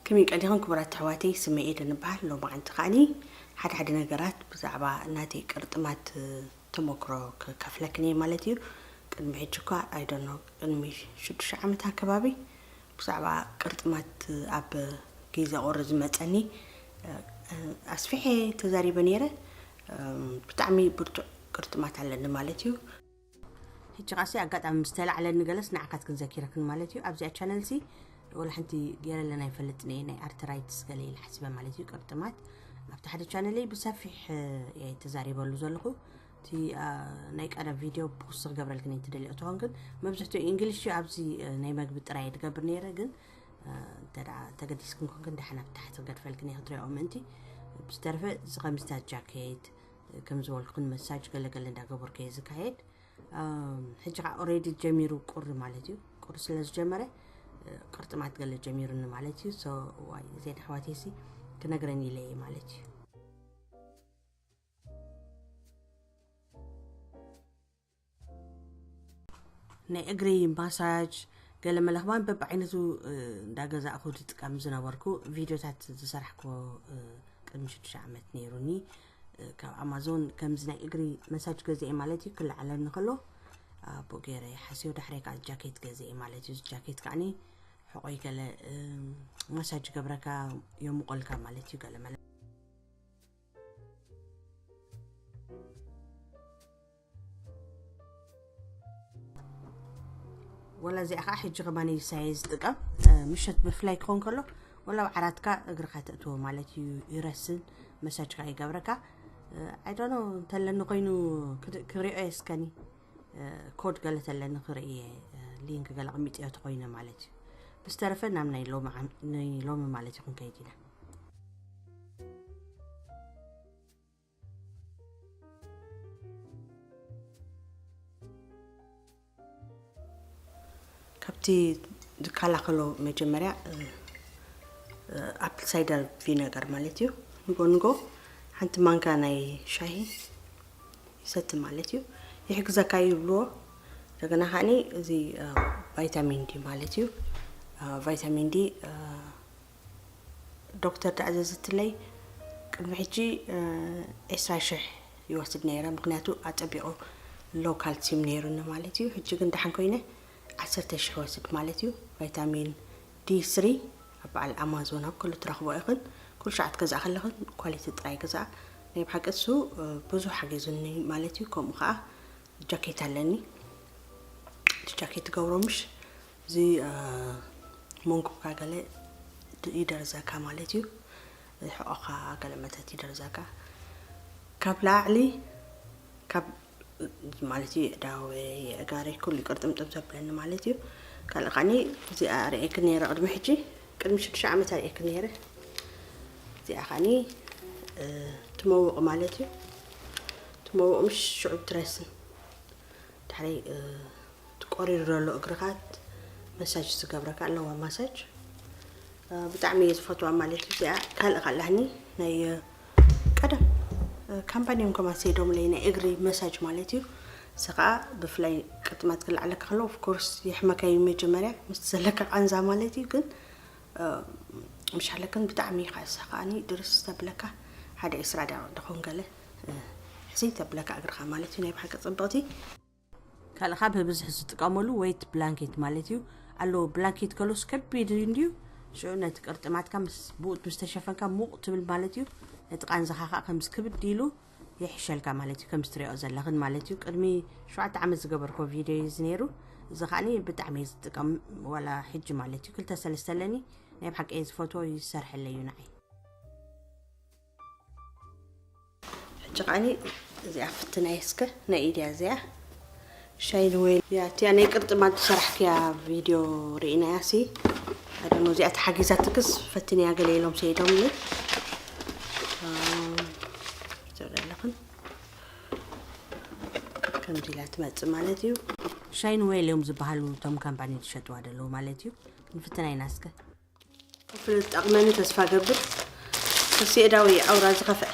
ከመይ ቀኒኹም ክቡራት ኣሕዋተይ? ስመይ ኤደን እበሃል። ሎማዓንቲ ከዓኒ ሓደ ሓደ ነገራት ብዛዕባ ናተይ ቅርጥማት ተመክሮ ከካፍለክን እየ ማለት እዩ። ቅድሚ ሕጂ እኳ፣ I don't know፣ ቅድሚ ሽዱሽተ ዓመት ኣከባቢ ብዛዕባ ቅርጥማት ኣብ ጊዜ ቁሪ ዝመጸኒ ኣስፊሐ ተዛሪበ ነይረ። ብጣዕሚ ብርቱዕ ቅርጥማት ኣለኒ ማለት እዩ። ሕጂ ኻሲ ኣጋጣሚ ምስ ተላዕለኒ ገለስ ንዓካት ክንዘኪረክን ማለት እዩ። ኣብዚኣ ቻነል ሲ ወላ ሓንቲ ገይረለን ኣይፈልጥን እየ፣ ናይ ኣርትራይትስ ገለ ኢለ ሓሲበ ማለት እዩ። ቅርጥማት ኣብቲ ሓደ ቻነለይ ብሰፊሕ እየ ተዛሪበሉ ዘለኹ። እቲ ናይ ቀደም ቪድዮ ፖስት ክገብረልክን እየ ትደልዮ ትኾን፣ ግን መብዝሕትኡ ኢንግሊሽ እዩ። ኣብዚ ናይ መግቢ ጥራይ እየ ዝገብር ነይረ፣ ግን እንተ ደኣ ተገዲስክን ኮንክን ደሓን ኣብ ታሕቲ ክገድፈልክን እየ ክትሪኦ ምእንቲ። ብዝተረፈ እዚ ከም ስታት ጃኬት ከም ዝበልኩን መሳጅ ገለገለ እንዳገበርኩ እየ ዝካየድ። ሕጂ ከዓ ኦሬዲ ጀሚሩ ቁሪ ማለት እዩ። ቁሪ ስለ ዝጀመረ ቅርጥማት ገለ ጀሚሩኒ ማለት እዩ። ሶ ዋይ ዜና ኣሕዋተይሲ ክነግረን ኢለ እየ ማለት እዩ። ናይ እግሪ ማሳጅ ገለ መለኽባን በብዓይነቱ እንዳገዛእኹ ዝጥቀም ዝነበርኩ ቪድዮታት ዝሰራሕኩዎ ቅድሚ ሽዱሽተ ዓመት ነይሩኒ። ካብ ኣማዞን ከምዚ ናይ እግሪ መሳጅ ገዚኤ ማለት እዩ። ክለዓለኒ ከሎ ኣብኡ ገይረ ሓስዮ ዳሕረይ ከዓ ጃኬት ገዚኤ ማለት እዩ። ጃኬት ከዓኒ ሕቆይ ገለ ማሳጅ ገብረካ የሙቆልካ ማለት እዩ። ገለ መለ ወላ እዚኣ ከዓ ሕጂ ከማን ይሳየ ዝጥቀም። ምሸት ብፍላይ ክኾን ከሎ ወላ ኣብ ዓራትካ እግርካ ተእትዎ ማለት እዩ። ይረስን መሳጅካ ይገብረካ። ኣይዶኖ እንተለኒ ኮይኑ ክሪኦ የስከኒ ኮድ ገለ ተለኒ ክርኢ እየ። ሊንክ ገለ ቅሚጥዮ ተኮይነ ማለት እዩ። ብዝተረፈ ናብ ናይ ሎሚ ማለት እዩ ክንከይድ ኢና። ካብቲ ዝከላኸሎ መጀመርያ ኣፕል ሳይደር ቪነገር ማለት እዩ። ንጎ ንጎ ሓንቲ ማንካ ናይ ሻሂ ይሰቲ ማለት እዩ። ይሕግዘካ ይብልዎ። እንደገና ከዓኒ እዚ ቫይታሚን ዲ ማለት እዩ። ቫይታሚን ዲ ዶክተር ዳእዘዝትለይ ቅድሚ ሕጂ ዕስራ ሽሕ ይወስድ ነይረ፣ ምክንያቱ ኣጸቢቑ ሎው ካልሲዩም ነይሩኒ ማለት እዩ። ሕጂ ግን ደሓን ኮይነ ዓሰርተ ሽሕ ወስድ ማለት እዩ። ቫይታሚን ዲ ስሪ ኣብ በዓል ኣማዞን ኣብ ኩሉ ትረኽቦ ኢኽን። ኩሉ ሻዕ ትገዝኣ ከለኽን ኳሊቲ ጥራይ ግዝኣ። ናይ ብሓቂ እሱ ብዙሕ ሓጊዙኒ ማለት እዩ። ከምኡ ከዓ ጃኬት ኣለኒ። እቲ ጃኬት ትገብሮ ምሽ እዚ መንኩብካ ገለ ይደርዘካ ማለት እዩ። ሕቆኻ ገለ መተት ይደርዘካ። ካብ ላዕሊ ካብ ማለት እዩ የእዳወይ የእጋረይ ኩሉ ቅርጥምጥም ዘብለኒ ማለት እዩ። ካልእ ከዓኒ እዚኣ ኣርእየክ ነይረ ቅድሚ ሕጂ ቅድሚ ሽዱሽተ ዓመት ኣርእየክ ነይረ። እዚኣ ከዓኒ ትመውቕ ማለት እዩ። ትመውቕ ምሽ ሽዑ ትረስን ድሕሪ ትቆሪሩ ዘሎ እግርኻ መሳጅ ዝገብረካ ኣለዋ ማሳጅ ብጣዕሚ እየ ዝፈትዋ ማለት እዩ። እዚኣ ካልእ ካላህኒ ናይ ቀደም ካምፓኒዮም ከማ ሰይዶምለይ ናይ እግሪ መሳጅ ማለት እዩ። እሱ ከዓ ብፍላይ ቅጥማት ክልዓለካ ከሎ ኦፍኮርስ የሕመካ እዩ መጀመርያ ምስ ዘለካ ቃንዛ ማለት እዩ። ግን ምሻለክን ብጣዕሚ ይኻእሳ ከዓኒ ድርስ ተብለካ ሓደ ዕስራ ደቂቕ ድኾን ገለ ሕስይ ተብለካ እግርኻ ማለት እዩ። ናይ ብሓቂ ፅብቕቲ ካልእ ካብ ብብዝሒ ዝጥቀመሉ ዌት ብላንኬት ማለት እዩ። ኣሎ ብላንኬት ከሎስ ከቢድ እዩ እንድዩ። ሽዑ ነቲ ቅርጥማትካ ምስ ብኡት ምስ ተሸፈንካ ሙቕ ትብል ማለት እዩ። ነቲ ቃንዛኻ ከዓ ከምዚ ክብድ ኢሉ ይሕሸልካ ማለት እዩ። ከምዚ ትሪኦ ዘለኽን ማለት እዩ። ቅድሚ ሸውዓተ ዓመት ዝገበርኮ ቪድዮ እዩ እዚ ነይሩ። እዚ ከዓኒ ብጣዕሚ እየ ዝጥቀም ዋላ ሕጂ ማለት እዩ። ክልተ ሰለስተ ኣለኒ ናይ ብሓቂ እየ ዝፈትዎ ይሰርሐለይ እዩ ንዓይ። ሕጂ ከዓኒ እዚኣ ፍትናይ እስከ ናይ ኢድያ እዚኣ ሻይን ዌል እያ እቲያ ናይ ቅርጥማት ዝሰራሕክያ ቪድዮ ርኢናያ ሲ ኣደሞ እዚኣ ተሓጊዛትክስ ፈትንያ ገለ ኢሎም ሰይዶምኒ ዘለኽን ከምዚ ኢላ ትመጽእ ማለት እዩ። ሻይን ዌል እዮም ዝበሃሉ እቶም ካምፓኒ ዝሸጥዋ ዘለዉ ማለት እዩ። ክንፍትና ኢና እስከ ክፍል ዝጠቕመኒ ተስፋ ገብር። ስየዳዊ ኣውራ ዝኸፍዐ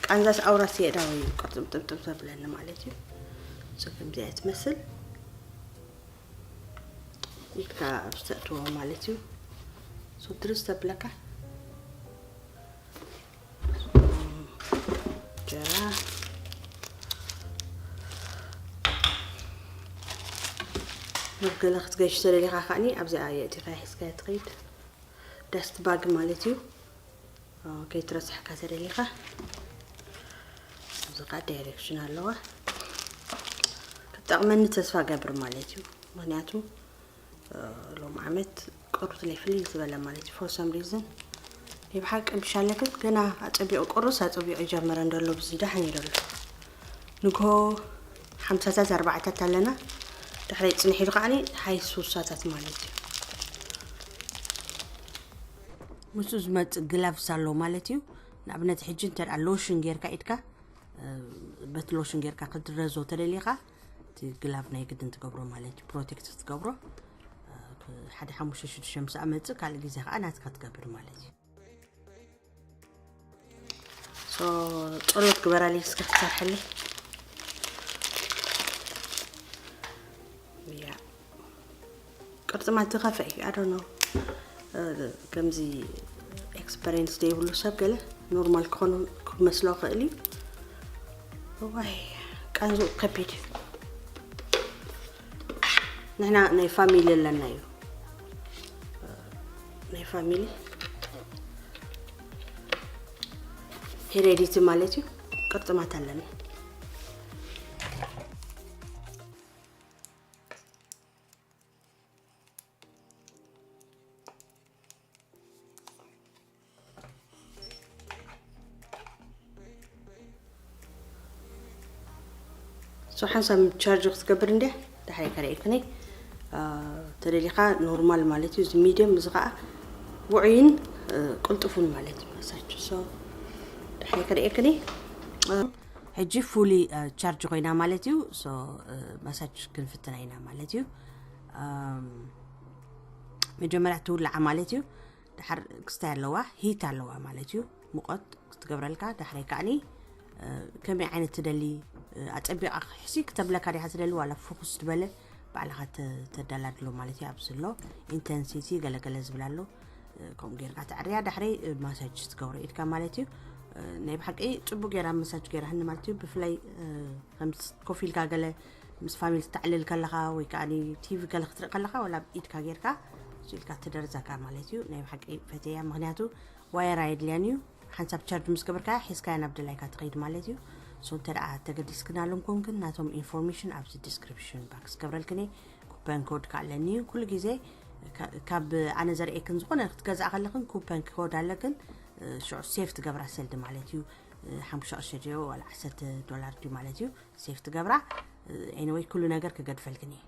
ቃንዛስ ኣውራ ስየዳዊ ቅርጥምጥምጥም ዘብለኒ ማለት እዩ። እሱ ከምዚኣ ትመስል ኢድካ ኣብ ዝተእትዎ ማለት እዩ። እሱ ድርስ ተብለካ ጀራ ናብ ገለ ክትገሽ ተደሊኻ ከዓኒ ኣብዚኣ የእቲኻ ሒዝካ ትኸይድ። ዳስት ባግ ማለት እዩ። ከይትረስሕካ ተደሊኻ እዚ ከዓ ዳይሬክሽን ኣለዋ። ክጠቕመኒ ተስፋ ገብር ማለት እዩ። ምክንያቱ ሎም ዓመት ቆርትለይ ፍልይ ዝበለ ማለት እዩ። For some reason ናይ ብሓቂ ምሻለክን ገና ኣፀቢቑ ቁርስ ኣፀቢቑ ይጀመረ እንደሎ ብዚ ዳሕን ይደሎ ንግሆ ሓምሳታት ኣርባዕታት ኣለና። ድሕረይ ፅንሕ ኢሉ ከዓኒ ሓይ ሱሳታት ማለት እዩ። ምስኡ ዝመፅእ ግላቭስ ኣሎ ማለት እዩ። ንኣብነት ሕጂ እንተ ሎሽን ጌርካ ኢድካ በቲ ሎሽን ጌርካ ክትረዞ ተደሊኻ እቲ ግላቭ ናይ ግድን ትገብሮ ማለት እዩ። ፕሮቴክት ትገብሮ ሓደ ሓሙሽተ ሽዱሽተ ምስ ኣመፅእ ካልእ ግዜ ከዓ ናትካ ትገብር ማለት እዩ። ሶ ጸሎት ግበራለይ እስከ ትሰርሐለይ። ያ ቅርጽማት ዝኸፍአ እዩ። I don't know። ከምዚ ኤክስፐሪንስ ዘይብሉ ሰብ ገለ ኖርማል ክኾኑ ክመስሎ ክእል እዩ። ዋይ ቃንዙ ከቢድ እዩ። ንሕና ናይ ፋሚሊ ኣለና እዩ። ናይ ፋሚሊ ሄሬዲቲ ማለት እዩ። ቅርጥማት ኣለና። ሶ ሓንሳብ ቻርጅ ክትገብር እንድያ። ዳሕራይ ከርእየክኒ ተደሊኻ ኖርማል ማለት እዩ። እዚ ሚድየም እዚ ከዓ ውዑይን ቅልጡፉን ማለት እዩ። መሳች ሶ ዳሕራይ ከርእየክኒ። ሕጂ ፉሊ ቻርጅ ኮይና ማለት እዩ። ሶ መሳች ክንፍትና ኢና ማለት እዩ። መጀመርያ ትውላዓ ማለት እዩ። ድሓር ክስታይ ኣለዋ፣ ሂት ኣለዋ ማለት እዩ። ሙቐት ክትገብረልካ ዳሕራይ ከዓኒ ከመይ ዓይነት ትደሊ ኣጸቢቓ ክሕሲ ክተብለካ ዲኻ ትደሊ ዋላ ፎኩስ ዝበለ ባዕልኻ ተደላድሎ ማለት እዩ። ኣብዚ ኣሎ ኢንተንሲቲ ገለገለ ዝብል ኣሎ። ከምኡ ጌርካ ተዕርያ ዳሕረይ ማሳጅ ትገብሮ ኢድካ ማለት እዩ። ናይ ብሓቂ ጽቡቅ ጌራ መሳጅ ጌራህኒ ማለት እዩ። ብፍላይ ከም ኮፍ ኢልካ ገለ ምስ ፋሚሊ ትተዕልል ከለኻ ወይ ከዓ ቲቪ ገለ ክትርኢ ከለኻ ዋላ ኣብ ኢድካ ጌርካ ኢልካ ትደርዛካ ማለት እዩ። ናይ ብሓቂ ፈትያ ምክንያቱ ዋየር ኣየድልያን እዩ። ሓንሳብ ቻርጅ ምስ ገበርካ ሒዝካያ ናብ ደላይካ ትኸይድ ማለት እዩ። ሶ እንተ ደኣ ተገዲስክን ኣለምኩም ግን ናቶም ኢንፎርሜሽን ኣብዚ ዲስክሪፕሽን ባክስ ገብረልክን እየ። ኩፐን ኮድ ከኣለኒ እዩ ኩሉ ግዜ ካብ ኣነ ዘርእየክን ዝኾነ ክትገዝኣ ከለኽን ኩፐን ኮድ ኣለክን ሽዑ ሴፍ ትገብራ ሰልዲ ማለት እዩ። ሓሙሽተ ቅርሺ ድዮ ዋላ ዓሰርተ ዶላር ድዩ ማለት እዩ። ሴፍ ትገብራ ኤኒወይ ኩሉ ነገር ክገድፈልክን እየ።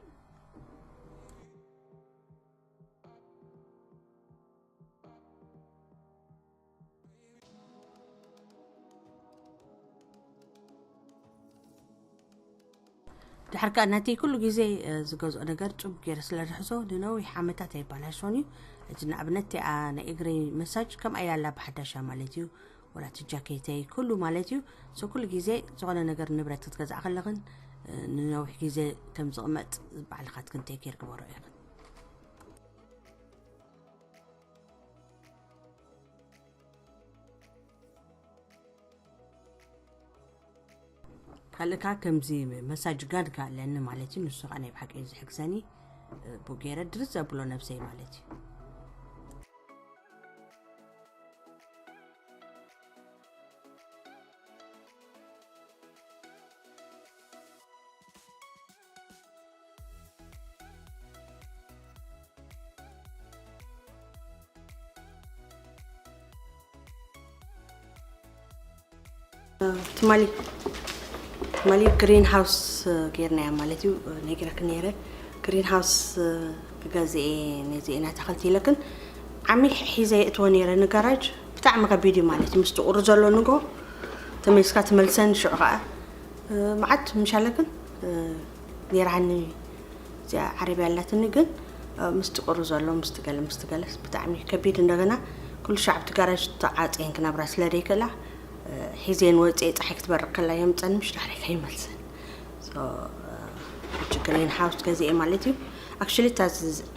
ድሓር ከዓ ናተይ ኩሉ ግዜ ዝገዝኦ ነገር ፁብ ገይረ ስለ ዝሕዞ ንነዊሕ ዓመታት ኣይባላሾን እዩ። ሕጂ ንኣብነት እቲኣ ናይ እግረይ መሳጅ ከምኣ ያላ ብሓዳሻ ማለት እዩ። ወላ እቲ ጃኬተይ ኩሉ ማለት እዩ። ሶ ኩሉ ግዜ ዝኾነ ነገር ንብረት ክትገዝኣ ከለኽን ንነዊሕ ግዜ ከም ዝቕመጥ ባዕልኻትክን ቴክ ኬር ግበሮ ኢኽን። ካልእካ ከምዚ መሳጅ ጋን ከኣለኒ ማለት እዩ። ንሱ ከዓ ናይ ብሓቂ እዩ ዝሕግዘኒ። ብኡ ገይረ ድርዝ ዘብሎ ነብሰይ ማለት እዩ። ትማሊ ትማሊ ግሪን ሃውስ ጌርናያ ማለት እዩ። ነጊረክን ነይረ ግሪን ሃውስ ክገዝኤ ነዚ ኢና ተኸልቲ ኢለክን ዓሚ ሒዘ የእትዎ ነይረ ንጋራጅ። ብጣዕሚ ከቢድ እዩ ማለት እዩ። ምስቲ ቁሪ ዘሎ ንጎ ተመልስካ ትመልሰን ሽዑ ከዓ መዓት ምሻለክን ነይራኒ። እዚኣ ዓረብያ ኣላትኒ ግን ምስቲ ቁሪ ዘሎ ምስቲ ገለ ምስቲ ገለስ ብጣዕሚ ከቢድ። እንደገና ኩሉ ሻዕ ኣብቲ ጋራጅ ተዓፅየን ክነብራ ስለ ዘይክእላ ሒዜን ወፅኤ ፀሓይ ክትበርቕ ከላ የምፀን ምሽ ዳሕረይ ከይመልሰን። ሕጂ ግሪን ሃውስ ገዚኤ ማለት እዩ። ኣክቹሊ እታ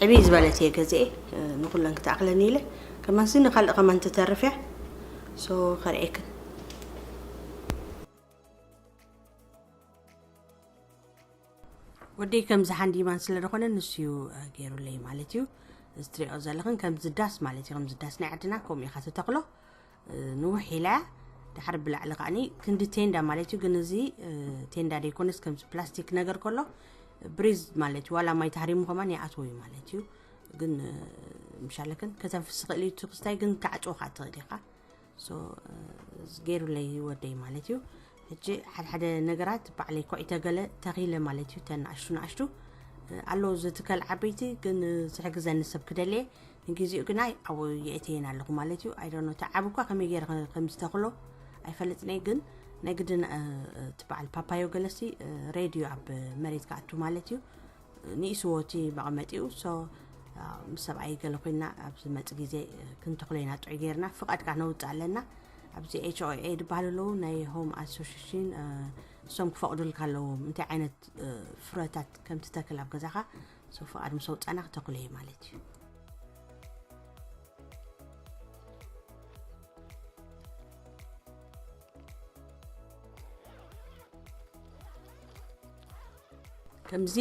ዕብይ ዝበለት እየ ገዚኤ ንኩለን ክትኣክለኒ ኢለ ከማንሲ ንኻልእ ከማን ትተርፍ እያ። ሶ ከርእየክን። ወደይ ከምዚ ሃንዲማን ስለ ዝኾነ ንሱ እዩ ገይሩለይ ማለት እዩ። እዚ ትሪኦ ዘለኽን ከምዚ ዳስ ማለት እዩ። ከምዚ ዳስ ናይ ዓድና ከምኡ ኢኻ ትተኽሎ። ንውሕ ኢላ እያ። ድሓር ብላዕሊ ከዓኒ ክንዲ ቴንዳ ማለት እዩ። ግን እዚ ቴንዳ ደይኮነስ ከምዚ ፕላስቲክ ነገር ከሎ ብሪዝ ማለት እዩ። ዋላ ማይ ተሃሪሙ ከማን ይኣትዎ እዩ ማለት እዩ። ግን ምሻለክን ከተንፍስ ትኽእል እዩ። እቲ ክስታይ ግን ክዓጽዎ ከዓ ትኽእል ኢኻ። ሶ ገይሩለይ ወደይ ማለት እዩ። ሕጂ ሓደ ሓደ ነገራት ባዕለይ ኮዒተ ገለ ተኺለ ማለት እዩ። ተን ንኣሽቱ ንኣሽቱ ኣሎ ዝትከል ዓበይቲ ግን ዝሕግዘኒ ሰብ ክደልየ ንግዜኡ ግና ኣብኡ የእትየን ኣለኹ ማለት እዩ። ኣይዶኖ ተዓብ እኳ ከመይ ገይረ ከም ዝተኽሎ ኣይፈልጥን እየ። ግን ናይ ግድን እቲ በዓል ፓፓዮ ገለሲ ሬድዮ ኣብ መሬት ክኣቱ ማለት እዩ። ንኢስዎ እቲ መቐመጢኡ ሶ ምስ ሰብኣይ ገለ ኮይና ኣብ ዝመፅ ግዜ ክንተኽሎ ኢና ጥዑይ ገይርና ፍቓድ ከዓ ነውፅእ ኣለና። ኣብዚ ኤች ኦ ኤ ዝበሃል ኣለዉ ናይ ሆም ኣሶሽሽን እሶም ክፈቕዱልካ ኣለዎም እንታይ ዓይነት ፍረታት ከም ትተክል ኣብ ገዛኻ ሶ ፍቓድ ምስ ኣውፃና ክተክሎ እየ ማለት እዩ። ከምዚ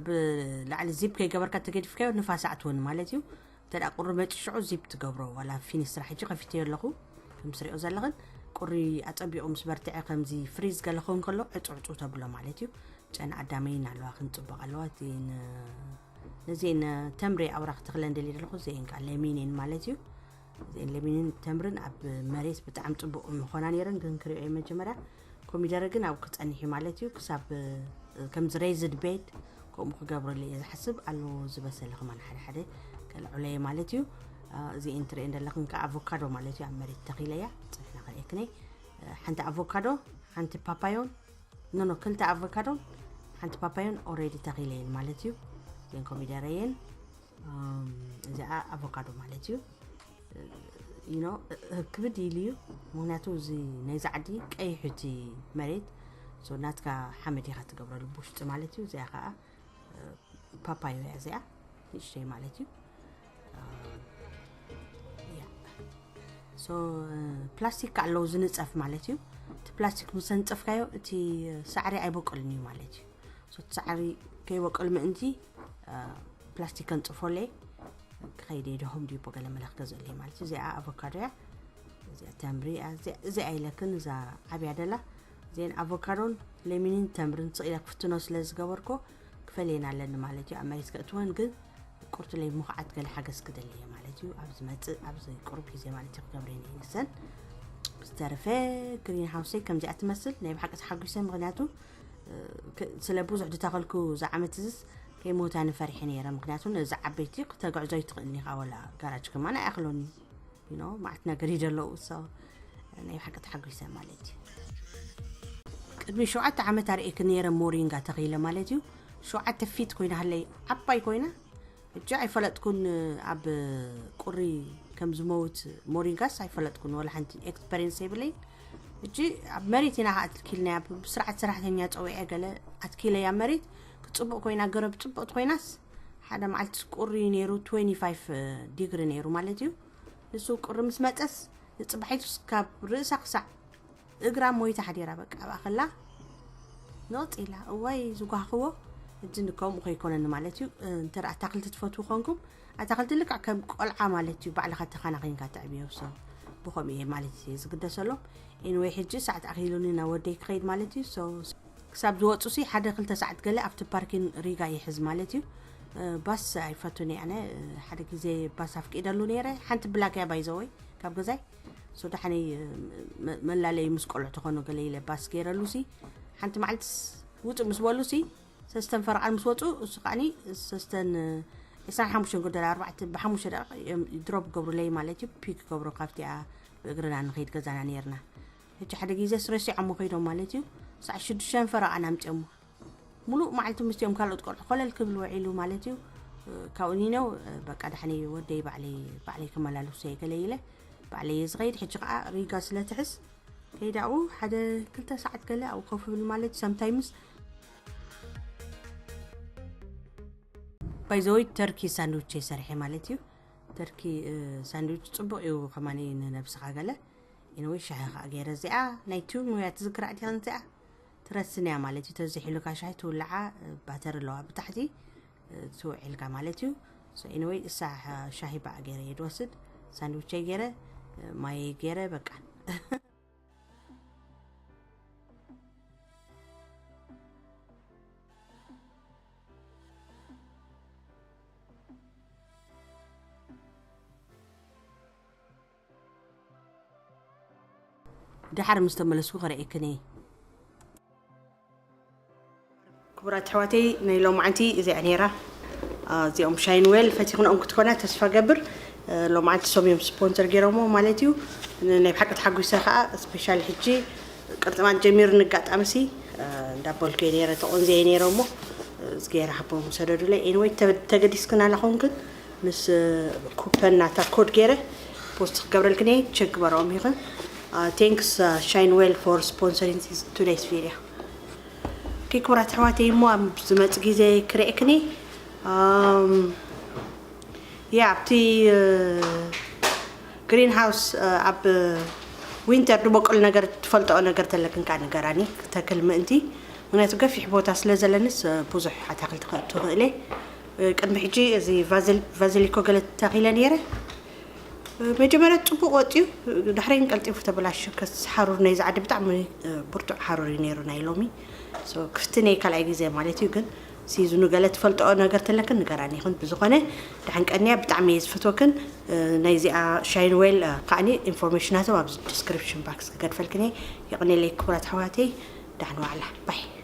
ብላዕሊ ዚፕ ከይገበርካ ተገዲፍካዮ ንፋስ ኣትወን ማለት እዩ። እንተ ቁሪ መፂ ሽዑ ዚፕ ትገብሮ ዋላ ፊኒስትራ ሕጂ ከፊተዮ ኣለኹ። ከም ስሪኦ ዘለኽን ቁሪ ኣፀቢቑ ምስ በርትዐ ከምዚ ፍሪዝ ገለ ክኸውን ከሎ ዕፁ ዕፁ ተብሎ ማለት እዩ። ጨን ኣዳመይን ኣለዋ ክንፅበቕ ኣለዋ ነዚን ተምሪ ኣውራ ክትኽለን ደልየ ዘለኹ እዚአን ከዓ ለሚንን ማለት እዩ። እዚአን ለሚንን ተምርን ኣብ መሬት ብጣዕሚ ፅቡቅ ምኾና ነይረን ግን ክሪኦ መጀመርያ ኮሚደረ ግን ኣብ ክፀንሕ ማለት እዩ ክሳብ ከምዚ ሬዝድ ቤድ ከምኡ ክገብረሉ እየ ዝሓስብ ኣሎ። ዝበሰለ ከማን ሓደ ሓደ ከልዕሎ እየ ማለት እዩ። እዚአን ትሪአን ዘለኽን ከዓ ኣቮካዶ ማለት እዩ ኣብ መሬት ተኺለያ ፅንሕና ከርእየክነይ ሓንቲ ኣቮካዶ ሓንቲ ፓፓዮን ኖኖ ክልተ ኣቮካዶን ሓንቲ ፓፓዮን ኦሬዲ ተኺለየን ማለት እዩ። እዚአን ኮሚደረ እየን። እዚኣ ኣቮካዶ ማለት እዩ። ኖ ክብድ ኢሉ እዩ። ምክንያቱ እዚ ናይዚ ዓዲ ቀይሕ እቲ መሬት ናትካ ሓመድ ኢኻ ትገብረሉ ብውሽጢ ማለት እዩ። እዚኣ ከዓ ፓፓዮ እያ እዚኣ ንእሽተይ ማለት እዩ። ፕላስቲክ ኣለዉ ዝንፀፍ ማለት እዩ። እቲ ፕላስቲክ ምስ ኣንፀፍካዮ እቲ ሳዕሪ ኣይበቀልን እዩ ማለት እዩ። እቲ ሳዕሪ ከይበቀል ምእንቲ ፕላስቲክ ከንፅፎለይ ክኸይደ ደሆም ዲቦ ገለ መለ ክገዝእለይ ማለት እዩ። እዚኣ ኣቮካዶ እያ። እዚኣ ተምሪ እያ። እዚኣ ኢለክን እዛ ዓብያ ደላ እዚአን ኣቮካዶን ለሚንን ተምርን ስቕ ኢለ ክፍትኖ ስለ ዝገበርኮ ክፈልየን ኣለኒ ማለት እዩ። ኣብ መሬት ከእትወን ግን ቁርትለይ ምኹዓት ገለ ሓገዝ ክደሊ እየ ማለት እዩ። ኣብ ዝመፅእ ኣብዚ ቁሩብ ግዜ ማለት እዩ ክገብረን እየ ንሰን። ብዝተረፈ ግሪን ሃውሰይ ከምዚኣ ትመስል ናይ ብሓቂ ተሓጒሰ ምክንያቱ ስለ ብዙሕ ዝተኸልኩ ዝዓመት እዝስ ከይሞታ ንፈሪሐ ነይረ ምክንያቱ ነዚ ዓበይቲ ክተግዕዞ ይትኽእል ኒኻ ወላ ጋራጅ ከማን ኣይኣኽሎኒ ኖ ማዕት ነገር ይደለዉ ሶ ናይ ሓቂ ተሓጒሰ ማለት እዩ። ቅድሚ ሸውዓተ ዓመት ኣርእየክ ነይረ ሞሪንጋ ተኺለ ማለት እዩ። ሸውዓተ ፊት ኮይና ሃለይ ዓባይ ኮይና እጂ ኣይፈለጥኩን ኣብ ቁሪ ከም ዝመውት ሞሪንጋስ ኣይፈለጥኩን ወላ ሓንቲ ኤክስፐሪንስ የብለይ። እጂ ኣብ መሬት ኢና ኣትኪልናያ ብስርዓት ሰራሕተኛ ፀዊዐ ገለ ኣትኪለያ መሬት ክፅቡቅ ኮይና ገረብ ፅቡቅቲ ኮይናስ ሓደ መዓልቲ ቁሪ ነይሩ ትወንቲ ፋይቭ ዲግሪ ነይሩ ማለት እዩ። ንሱ ቁሪ ምስ መፀስ ንፅባሒቱስ ካብ ርእሳ ክሳዕ እግራ ሞይታ ሓዲራ በቃ ኣብኣ ከላ ንቕፅ ኢላ እዋይ ዝጓህኽዎ እጂ ከምኡ ከይኮነኒ ማለት እዩ። እንተ ኣታክልቲ ትፈትዉ ኮንኩም ኣታክልቲ ልክዕ ከም ቆልዓ ማለት እዩ ባዕልኻ ተኻናኺንካ ተዕብዮ ሶ ብኸምኡ እየ ማለት እየ ዝግደሰሎም። ኤንወይ ሕጂ ሰዓት ኣኺሉኒ ናብ ወደይ ክኸይድ ማለት እዩ። ሶ ክሳብ ዝወፁ ሲ ሓደ ክልተ ሰዓት ገለ ኣብቲ ፓርኪን ሪጋ ይሕዝ ማለት እዩ። ባስ ኣይፈቱን ኣነ ሓደ ግዜ ባስ ኣፍቂደሉ ነይረ ሓንቲ ብላክ እያ ባይዘወይ ካብ ገዛይ ሶ ዳሕነይ መላለይ ምስ ቆልዑ ተኾኑ ገለ ኢለ ባስ ገይረሉ ሲ ሓንቲ መዓልትስ ውፅእ ምስ በሉ ሲ ሰስተን ፈረቓን ምስ ወፁ እሱ ከዓኒ ሰስተን ዕስራን ሓሙሽተን ጎደል ኣርባዕተ ብሓሙሽተ ደቂቕ እዮም ድሮፕ ገብሩለይ ማለት እዩ ፒክ ገብሩ ካብቲኣ ብእግርና ንኸይድ ገዛና ነይርና ሕጂ ሓደ ግዜ ስረሲዖሞ ከይዶም ማለት እዩ ሳዕ ሽዱሽተን ፈረቓን ኣምፅኦሞ ሙሉእ መዓልቲ ምስቲኦም ካልኦት ቆልዑ ኮለል ክብል ውዒሉ ማለት እዩ። ካብኡ ኒነው በቃ ዳሕኒ ወደይ ባዕለይ ባዕለይ ክመላለሱ እየ ገለ ኢለ ባዕለይ እየ ዝኸይድ። ሕጂ ከዓ ሪጋ ስለ ትሕዝ ከይዳኡ ሓደ ክልተ ሰዓት ገለ ኣብኡ ኮፍ ብል ማለት እዩ። ሰምታይምስ ባይዘወይ ተርኪ ሳንድዊች እየ ሰሪሐ ማለት እዩ። ተርኪ ሳንድዊች ጽቡቕ እዩ ከማኒ ንነብስኻ ገለ። ኢንወይ ሻሂ ከዓ ገይረ እዚኣ ናይቲ ሙያ ትዝክራ ዲኻ እዚኣ ትረስንያ ማለት እዩ። ተዝሒሉካ ሻሂ ትውልዓ ባተር ኣለዋ ብታሕቲ ትውዒልካ ማለት እዩ። ኢንወይ እሳ ሻሂ በኣ ገይረ እየ ድወስድ። ሳንድዊቸይ ገይረ ማየይ ገይረ በቃ። ድሓር ምስ ተመለስኩ ክርእየክን እየ። ክቡራት ኣሕዋተይ ናይ ሎማዓንቲ እዚኣ ነይራ። እዚኦም ሻይን ዌል ፈቲኽንኦም ክትኮና ተስፋ ገብር። ሎማዓንቲ ሶም እዮም ስፖንሰር ገይሮሞ ማለት እዩ። ናይ ብሓቂ ተሓጒሰ ከዓ ስፔሻል ሕጂ ቅርጥማት ጀሚሩ ንጋጣምሲ እንዳበልኩ እየ ነይረ ተቆንዘየ ነይረ እሞ እዝገየር ሃቦም ሰደዱለይ። ኤንወይ ተገዲስክን ኣላኹንክን ምስ ኩፐን ናታ ኮድ ገይረ ፖስት ክገብረልክን እየ። ቸክ ግበረኦም ይኽን። Thanks Shine Well for sponsoring this today's video. ክቡራት ኣሕዋተይ እሞ ኣብ ዝመፅ ግዜ ክርእክኒ። ያ ኣብቲ ግሪን ሃውስ ኣብ ዊንተር ዝበቁል ነገር ትፈልጠኦ ነገር ተለክን ከዓ ንገራኒ ክተክል ምእንቲ። ምክንያቱ ገፊሕ ቦታ ስለ ዘለንስ ብዙሕ ኣታክልቲ ከእቱ ክእለ። ቅድሚ ሕጂ እዚ ቫዚሊኮ ገለ ተኺለ ነይረ። መጀመርያ ጽቡቕ ወጽዩ፣ ድሕረይን ቀልጢፉ ተበላሹ። ከስ ሓሩር ናይ ዝዓዲ ብጣዕሚ ብርቱዕ ሓሩር እዩ ነይሩ ናይ ሎሚ። ክፍትነይ ካልኣይ ግዜ ማለት እዩ። ግን ሲዝኑ ገለ ትፈልጠኦ ነገር ተለክን ንገራኒ ይኹን። ብዝኾነ ደሓን ቀንያ፣ ብጣዕሚ እየ ዝፈትወክን። ናይዚኣ ሻይን ዌል ከዓኒ ኢንፎርሜሽናቶም ኣብዚ ዲስክሪፕሽን ባክስ ክገድፈልክን እየ። የቕኔለይ ክቡራት ኣሕዋተይ፣ ደሓን ዋዕላ ባይ።